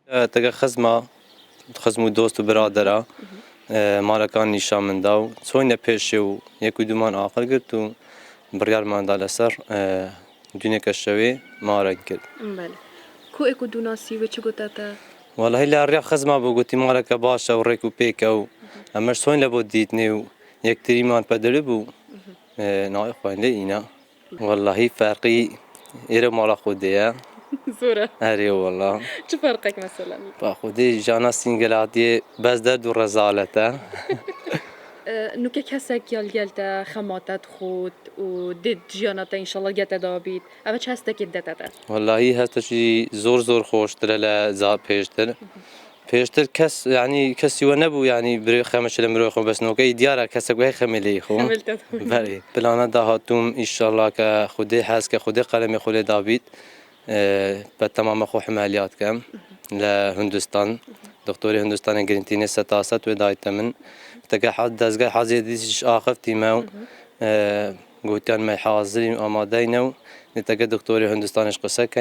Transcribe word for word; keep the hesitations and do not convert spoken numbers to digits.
E, tege xizma, xizm û dost û biradera, e, marekan nîşan min da û soyne pêşê û yek û dûman aqil girt û biryar man da leser, e, dûneke şewê marek girt. Belê. Ku êk û dû nasî wê çi gote te? Wallahî li riya xizma bû, gotî mareke baş e û rêk û pêk e û em ji soyne bo dîtnê û yektirî man pediri bû. E, navê xwe lê îna. Wallahî ferqî êre mala Xwedê ye. Zor e. Erê walla. Çi ferqek mesela? Ba Xwedê jiyana sîngelatiyê bes derd û rezalet e. E, nûke kesek ya li gel te xema te dixwit û dê jiyana te înşallah gete dabît. Ev çi hestekê dide te te? Wallahî hestekî zor zor xweştir e le za pêştir. Pêştir kes, yanî kesî we nebû, yanî birê xemê çile mirovê xwe bes noke, î diyar e kesek wê xemê lê xwe. Xemê li te de. Belê. Plana dahatûm, înşallah ke Xwedê hez ke, Xwedê qelemê xwe lê dabît, e, be temama xwe hemeliya dikem le Hindistan. Doktorê Hindistanê girintînê seta sed wê dayte min. Teke hez, dezgeh hezê dî ji axifî me û, e, gotiyan me hazirî û amadeyne û nê teke doktorê Hindistanê ji qise